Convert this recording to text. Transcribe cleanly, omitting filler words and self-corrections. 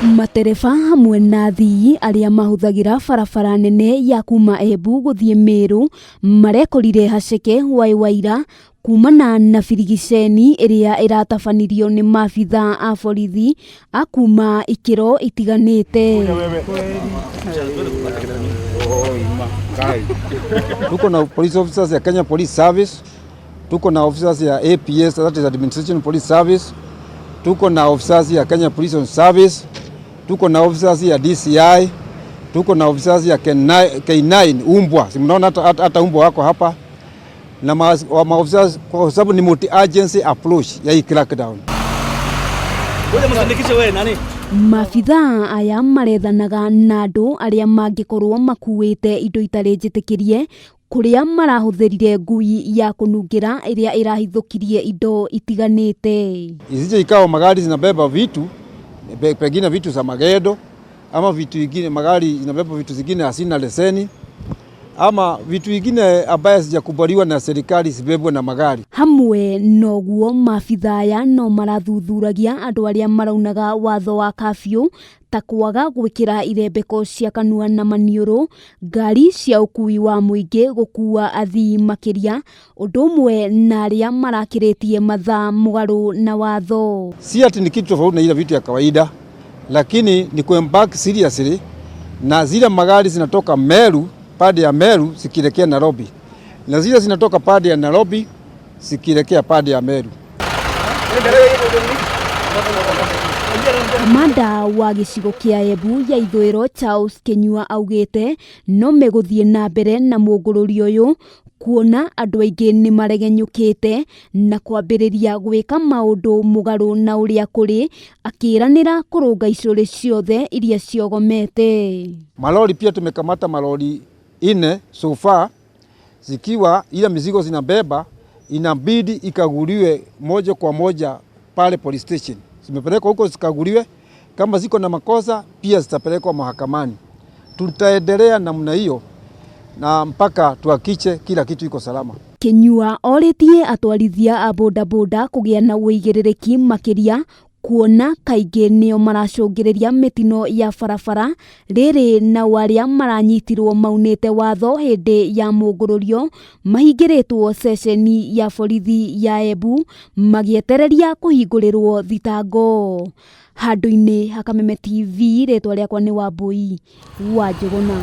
Matereba hamwe na athii arĩa mahũthagĩra barabara nene ya kuma Embu gũthiĩ Meru marekorire haceke hwaĩ wa ira kumana na birigiceni ĩrĩa ĩratabanirio nĩ maabithaa a borithi a kuma ikĩro itiganĩte. Tuko na police officers ya Kenya Police Service, tuko na officers ya APS, that is Administration Police Service, tuko na officers ya Kenya Prison Service, tuko na officers ya DCI, tuko na officers ya K9, K9 umbwa, si mnaona hata, hata, hata umbwa wako hapa na maofisa kwa sababu ni multi agency approach ya hii crackdown. Maabithaa aya marethanaga na andũ arĩa mangĩkorwo makuĩte indo itarĩ njĩtĩkĩrie kũrĩa marahũthĩrire ngui ya kũnungĩra ĩrĩa ĩrahithũkirie indo itiganĩte. Isije ikawa magari zinabeba vitu pengine vitu za magendo ama vitu vingine, magari zinabeba vitu zingine hazina leseni ama vitu vingine ambaye hazijakubaliwa na serikali zibebwe na magari. Hamwe noguo maabithaa aya no marathuthuragia andũ arĩa maraunaga watho wa kafyu ta kwaga gwĩkĩra irembeko cia kanua na maniũrũ, ngari cia ũkui wa mũingĩ gũkua athii makĩria, ũndũ ũmwe na arĩa marakĩrĩtie mathaa mũgarũ na watho. Si ati ni kitu tofauti na ile vitu ya kawaida, lakini ni kuembark seriously na zile magari zinatoka Meru, pande ya Meru zikielekea Nairobi, na zile zinatoka pande ya Nairobi zikielekea pande ya Meru. Kamanda wa gĩcigo kĩa Embu ya ithũĩro Charles Kinyua augĩte no megũthiĩ na mbere na mũngũrũrio ũyũ kuona andũ aingĩ nĩ maregenyũkĩte na kwambĩrĩria gwĩka maũndũ mũgarũ na ũrĩa kũrĩ, akĩranĩra kũrũnga icũrĩ ciothe iria ciogomete. Malori pia tumekamata malori 4 so far, zikiwa ile mizigo zinabeba inabidi ikaguliwe moja kwa moja pale police station, zimepelekwa huko zikaguliwe. Kama ziko na makosa pia zitapelekwa mahakamani. Tutaendelea namna hiyo na mpaka tuhakikishe kila kitu iko salama. Kinyua orĩtie atwarithia a bodaboda kũgĩa na ũigĩrĩrĩki makĩria kuona kaingĩ nĩo maracũngĩrĩria mĩtino ya barabara rĩrĩ nao arĩa maranyitirwo maunĩte watho hĩndĩ ya mũngũrũrio mahingĩrĩtwo ceceni ya borithi ya Embu magĩetereria kũhingũrĩrwo thitango. Handũ-inĩ ha Kameme TV rĩtwa rĩakwa nĩ Wambui wa Njũgũna.